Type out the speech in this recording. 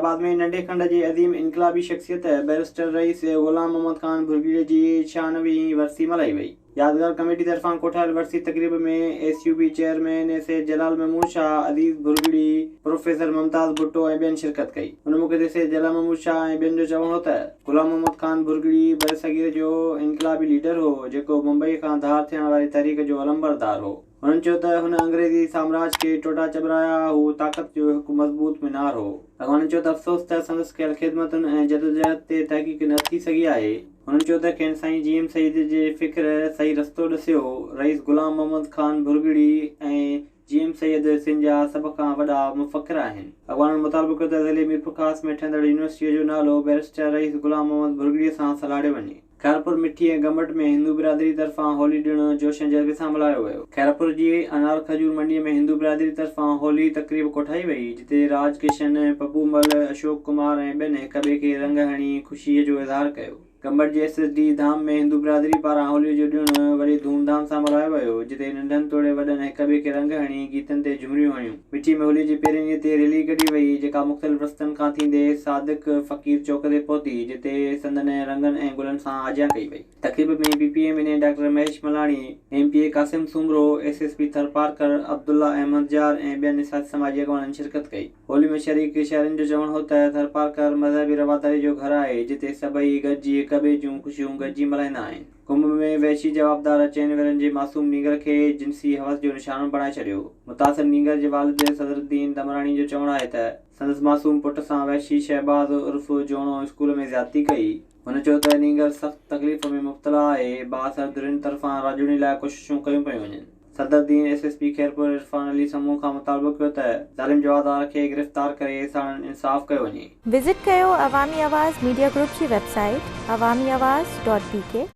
حيدرآباد ۾ ننڍي کنڊ جي عظيم انقلابي شخصيت بئريسٽر رئيس غلام محمد خان ڀرڳڙي جي 96 هين ورسي ملهائي وئي. يادگار ڪميٽي طرفان ڪوٺايل ورسي تقريب ۾ S U P chairman Syed Jalal Mahmood Shah, Aziz Bhurgri, professor Mumtaz Bhutto ۽ ٻين شرڪت ڪئي. ان موقعي تي سيد جلال محمود شاهه ۽ ٻين جو چوڻ هو ته غلام محمد خان ڀرڳڙي برصغير جو انقلابي ليڊر هو، جيڪو بمبئي کان ڌار ٿيڻ واري تحريڪ جو علمبردار هو. هنن چيو ته هن انگريزي سامراج کي ٽوٽا چٻرايا، هو طاقت جو هڪ مضبوط مينار هو. اڳواڻن چيو ته افسوس ته سندس ڪيل خدمتن ۽ جدوجهد تي تحقيق نه ٿي سگهي آهي. هنن چيو ته کين سائين جي ايم سيد جي فڪر صحيح رستو ڏسيو، رئيس غلام محمد خان ڀرڳڙي ۽ جي ايم سيد سنڌ جا سڀ کان وڏا مفڪر آهن. اڳواڻن مطالبو ڪيو ته ضلعي ميرپورخاص ۾ ٺهندڙ يونيورسٽيء جو نالو بئريسٽر رئيس غلام محمد ڀرڳڙي سان سلهاڙيو وڃي. خيرپور مٺي ۽ گمبٽ ۾ هندو برادري طرفان هولي ڏڻ جوش ۽ جذبي سان ملهايو ويو. خيرپور جي انار کجور منڊي ۾ هندو برادري طرفان هولي تقريب ڪوٺائي وئي، جتي راج ڪشن، پپو مل، اشوڪ ڪمار ۽ ٻين هڪ ٻئي کي رنگ هڻي خوشي جو اظهار ڪيو. گمبٽ جي ايس ايس ڊي ڌام ۾ هندو برادري پاران هولي جو ڏڻ وڏي ڌوم ڌام سان ملهايو ويو، جتي ننڍن توڙي وڏن هڪ ٻئي کي رنگ هڻي گيتن تي جهمريون هنيون. مٺي ۾ هولي جي پهرين ڏينهن تي ريلي ڪڍي وئي، جيڪا مختلف رستن کان ٿيندي صادق فقير چوڪ تي پهتي، جتي سندن رنگن ۽ گلن سان آجيان ڪئي وئي. تقريب ۾ P P M N A doctor Mahesh Malani, M P A Qasim Soomro, S S P Tharparkar Abdullah Ahmed Jar ۽ ٻين سياسي سماجي اڳواڻن شرڪت ڪئي. هولي ۾ شريڪ شهرين جو چوڻ هو ته ٿرپارڪر مذهبي رواداري جو گهر آهي، جتي سڀئي گڏجي هڪ ٻئي جون خوشيون گڏجي ملهائيندا آهن. ڪنب ۾ وحشي جوابدار چئن ورهين جي معصوم نينگر کي جنسي حوس جو نشانو بڻائي ڇڏيو. متاثر نينگر جي والد صدرالدين دمراڻي جو چوڻ آهي ته سندس معصوم پٽ سان وحشي شهباز عرف جوڻو اسڪول ۾ زيادتي ڪئي. هن چيو ته نينگر سخت تڪليف ۾ مبتلا آهي، بااثر ڌرين طرفان راڄوڻي لاء ڪوششون ڪيون پيون وڃن. Sadruddin S S P Khairpur Irfan Ali Samoon کان مطالبو ڪيو ته ظالم جوابدار کي گرفتار ڪري ساڻن انصاف ڪيو وڃي. وزٽ ڪيو عوامي آواز ميڊيا گروپ جي website Awami Awaz dot P K.